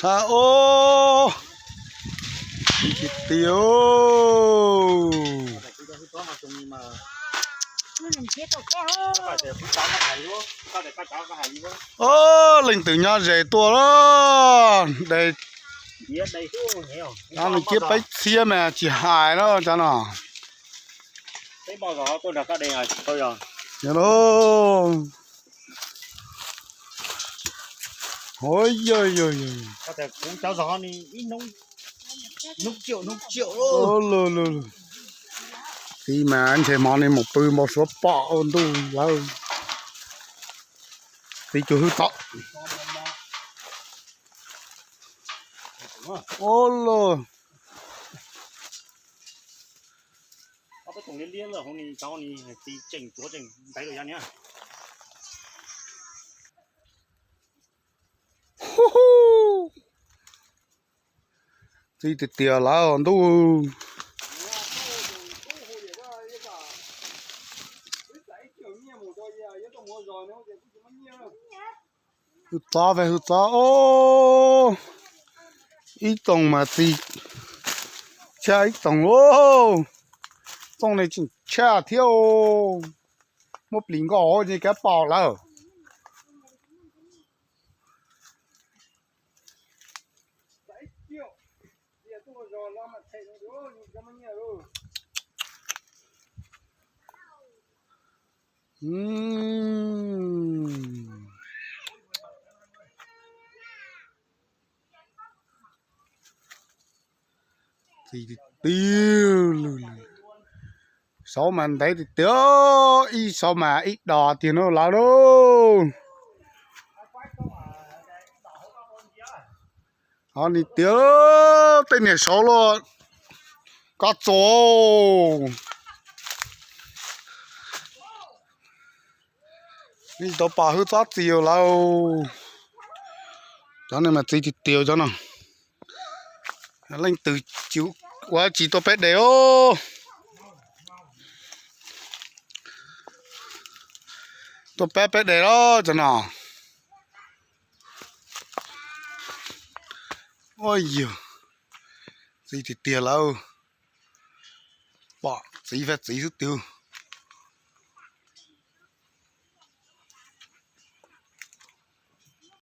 Tha ob, ti ti. Ob, leej twg nyob ze tuaj lawm, de, cov no ciab peb txhiab mas tsis hais na cov no. Yog lauj. Txiv mas ntshe hmo no mus pw npau suav pom ua ntuj lawm. Txiv cua hwj txov. Ua los, txiv tiag tiag lawm ntuj. Hwj txov, hwj txov os. Ib txoos mas txiv tshaj ib txoos lauj. Txoos ne tseem tshaj thiab. Muab plis nkoj ces kav pom lawm. Txiv tiag tiag lawm. Saud mas ntev tiag tiag, ib saud mas ib dos tiag no lawm lauj. Ho ni tiag, tej niag saud los koj txuas. Tsis tau pom hwj txob txiv lawm. Cov no mas txiv tiag tiag cov no. Leej twg ua tsis tuaj peb de os. Tuaj peb peb de los cov no. Ua yog txiv tiag tiag lawm. Pom txiv faj txiv xwb tiag.